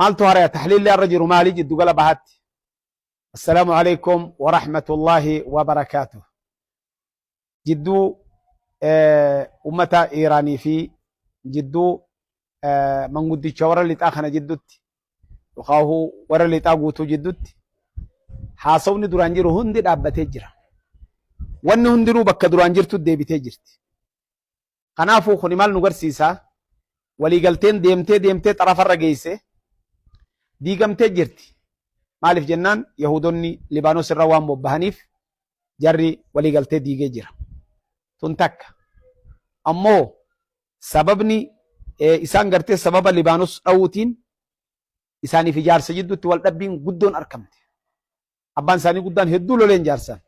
Maaltu haraya tahliilli har'a jiru maali jiddugala bahaatti? Assalaamu alaikum wa rahmatullahi wa barakaatuh. Jidduu ummata Iiraanii fi jidduu manguddicha warra lixaa kana jiddutti yookaan warra lixaa guutuu jiddutti haasawni duraan jiru hundi dhaabbatee jira. Wanni hundinuu bakka duraan jirtu deebitee jirti. Kanaafuu kuni maal nu garsiisa? Waliigalteen deemtee deemtee xarafarra geesse diigamtee jirti. Maaliif jennaan Yahuudonni Libaanos irra waan bobbahaniif jarri waliigaltee diigee jira. Tun takka. Ammoo sababni isaan gartee sababa Libaanos dhawuutiin isaaniif ijaarsa jidduutti wal dhabbiin guddoon argamte. Abbaan isaanii guddaan hedduu loleen jaarsaan.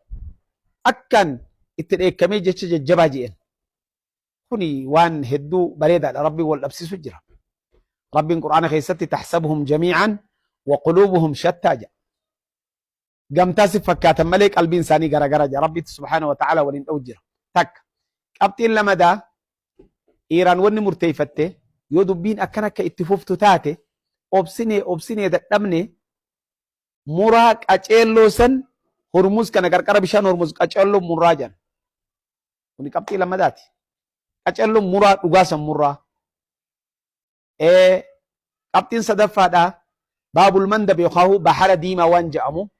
Akkaan itti dheekkamee jecha jajjabaa je'een. Kuni waan hedduu bareedaadha. Rabbiin wal dhabsiisu jira. Rabbiin Qur'aana keessatti taxsabuhum jamii'an wa quluubuhum shattaa jedha. Gamtaa si fakkaatan malee qalbiin isaanii garagara jedha. Rabbiitti subhaana wa ta'ala waliin dha'u jira. Takka. Qabxiin lamadaa Iiraan wanni murteeffatte yoo dubbiin akkan akka itti fuftu taate obsinee obsinee dadhabne muraa qaceelloo san Hormuz kana qarqara bishaan Hormuz qaceelloo muraa jedhan. Kuni qabxii lammadaati. Qaceelloo muraa dhugaa san muraa. Qabxiin sadaffaadha. Baabul Mandab yookaan Bahara Diimaa waan jedhamu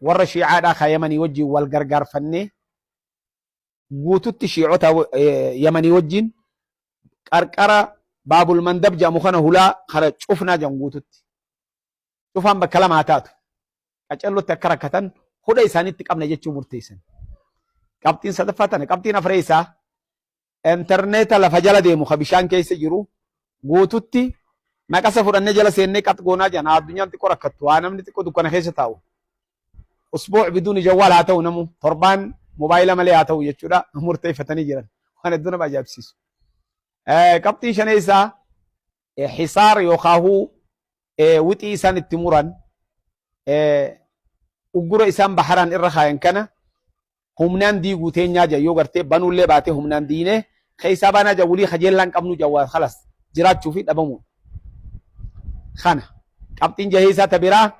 warra Shiicaadhaa ka Yamanii wajjin wal gargaarfannee guututti Shiicota Yamanii wajjin qarqara Baabul Mandab jedhamu kana hulaa kana cufnaa jedhan guututti. Cufaan bakka lama haa taatu. Qacellotti akka rakkatan hudha isaaniitti qabna jechuu murteessan. Qabxiin sadaffaa tana. Qabxiin afreessaa intarneeta lafa jala deemu ka bishaan keessa jiru guututti maqasa fudhannee jala seennee qax goonaa jedhan. Addunyaan xiqqoo rakkattu haa namni xiqqoo dukkana keessa taa'u. Usbuuc biduuni jawwaal haa ta'u namu torbaan mobaayila malee haa ta'u jechuudha murteeffatanii jiran. Waan hedduu nama ajaa'ibsiisu. Qabxiin shaneessaa hisaar yookaahuu wixii isaan itti muran uggura isaan baharaan irra kaayan kana humnaan diiguu teenyaa jedhan yoo gartee banuullee baatee humnaan diinee keessaa baanaa jedhan wulii kajeellaan qabnu jedhan waa kalas jiraachuu fi dhabamuu. Kana qabxiin jaheessaa ta biraa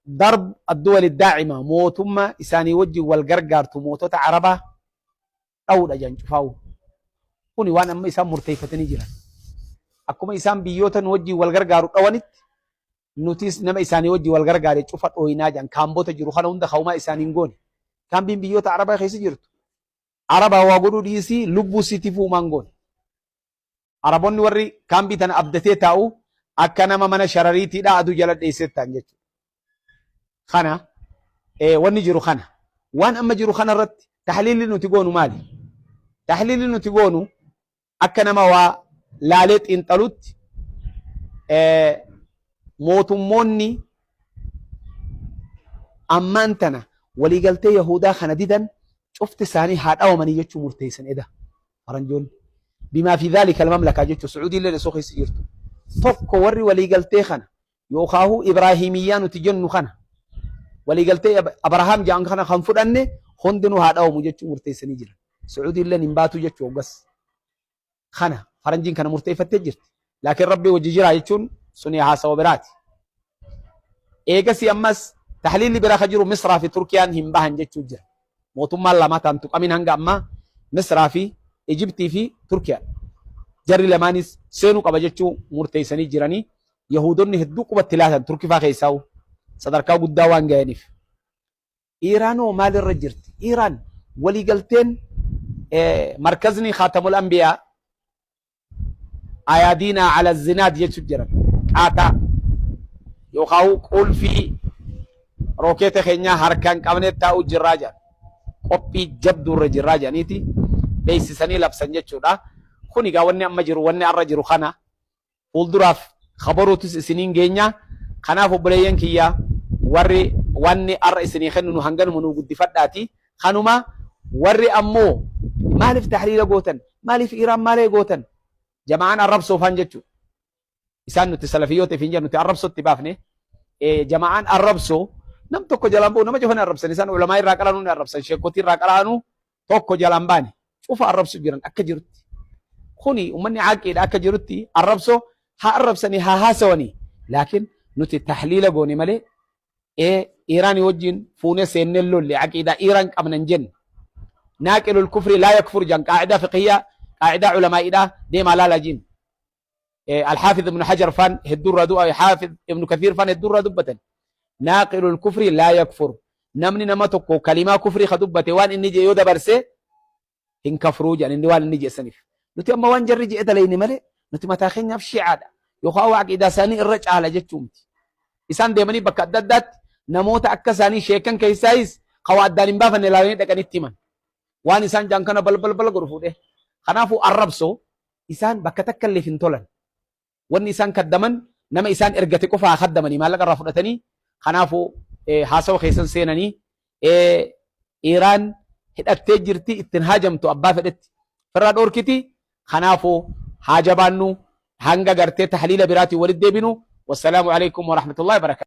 darb adduwali daa'ima mootummaa isaanii wajjin wal gargaartu mootota Arabaa dha'uudha jedhan cufaa'u. Kuni waan amma isaan murteeffatanii jiran. Akkuma isaan biyyoota nu wajjin wal gargaaru dhawanitti nutis nama isaanii wajjin wal gargaare cufa dhooyinaa jedhan kaambota jiru kana hunda ka'umaa isaanii hin goone. Kaambiin biyyoota Arabaa keessa jirtu. Arabaa waa godhuu dhiisii lubbuu siitiifuu humaan goone. Arabonni warri kaambii tana abdatee taa'u akka nama mana sharariitiidhaa aduu jala dheessee ta'an jechuudha. Kana wanni jiru kana. Waan amma jiru kana irratti tahliilli nuti goonu maali? Tahliilli nuti goonu akka nama waa laalee xiinxalutti mootummoonni ammaan tana waliigaltee Yahudaa kana didan cufti isaanii haa dhawamanii jechuu murteessan eda. Faranjoonni. Bimaa fi dhaalika almamlakaa jechuun Sucuudii illee osoo keessa jirtu. Tokko warri waliigaltee kana yookaahuu Ibraahimiyyaa nuti jennu kana waliigaltee Abrahaam jedhan kana kan fudhanne hundinuu haa dhawamu jechuun murteessanii jiran. Sucuudii illee hin baatu jechuu hoggas. Kana faranjiin kana murteeffattee jirti. Laakiin Rabbii wajji jira jechuun suni haasawa biraati. Eegasii ammas tahliilli biraa ka jiru Misraa fi Turkiyaan hin bahan jechuu jira. Mootummaan lama tan tuqamin hanga ammaa Misraa fi Ijiptii fi Turkiyaa. Jarri lamaanis seenuu qaba jechuu murteessanii jiranii Yahuudonni hedduu qubatti laatan Turkifaa keessaa'u sadarkaa guddaa waan ga'aniif. Iiraan hoo maalirra jirti? Iiraan waliigalteen markazni Khaatamul Anbiyaa ayaadiinaa ala zinaad jechu jiran qaataa yookaan qulfii rookeeta keenyaa harkaan qabnee taa'uu jirraa jedhan qophii jabduurra jirraa jedhaniiti beeksisanii labsan jechuudha. Kun egaa wanni amma jiru wanni har'a jiru kana fuulduraaf kabaruutis isiniin geenya. Kanaaf obboleeyyan kiyya warri wanni har'a isinii kennu nu hanganuma nu guddifadhaati. Kanuma warri ammoo maaliif tahliila gootan maaliif Iiraan maalee gootan jama'aan arrabsoo faan jechuudha. Isaan nuti salafiyyoota ifiin jennu nuti arrabsootti baafne jama'aan arrabsoo nam tokko jalaan ba'u nama cufan arrabsan isaan ulamaa irraa qaranuu ni arrabsan sheekotii irraa qaranuu tokko jalaan baane cufa arrabsu jiran akka jirutti. Kuni uummanni caaqiidha akka jirutti arrabsoo Haa arrabsanii, haa haasawanii, laakiin nuti tahliila goone malee Iiraanii wajjin fuunee seennee lolle, aqiidaa Iiraan qabna hin jenne. Naaqilul kufri laa yakfur jan, qaacidaa fiqhiyyaa, qaacidaa ulamaa'iidhaa deemaa laalaa jiin. Alxaafiz Ibnu Hajar faan hedduurraa du'a, Xaafiz Ibnu Kathiir faan hedduurraa dubbatan. Naaqilul kufri laa yakfur. Namni nama tokko kalimaa kufrii ka dubbate waan inni je yoo dabarse hin kafruu jedhan, inni waan inni je'e saniif. Nuti amma waan jarri je'e dalayne malee nuti mataa keenyaaf shi'aadha yookaan waa aqiidaa isaanii irra caala jechuu miti. Isaan deemanii bakka adda addaatti namoota akka isaanii sheekan keessaayis ka waa addaan hin baafanne ilaalanii dhaqanii itti himan. Waan isaan jaan kana balbal bal godhu fuudhee. Kanaafuu arrabsoo isaan bakka takka illee hin tolan. Wanni isaan kaddaman nama isaan ergate qofa haa kaddamanii maallaqa irraa fudhatanii. Kanaafuu haasawa keessan seenanii Iiraan hidhattee jirti, ittiin haajamtu abbaa fedhetti firraa dhoorkiti. Kanaafuu haa jabaannu, hanga gartee tahliila biraatiin walitti deebinu. Wassalaamu alaikum warahmatullahi wabarakatuh.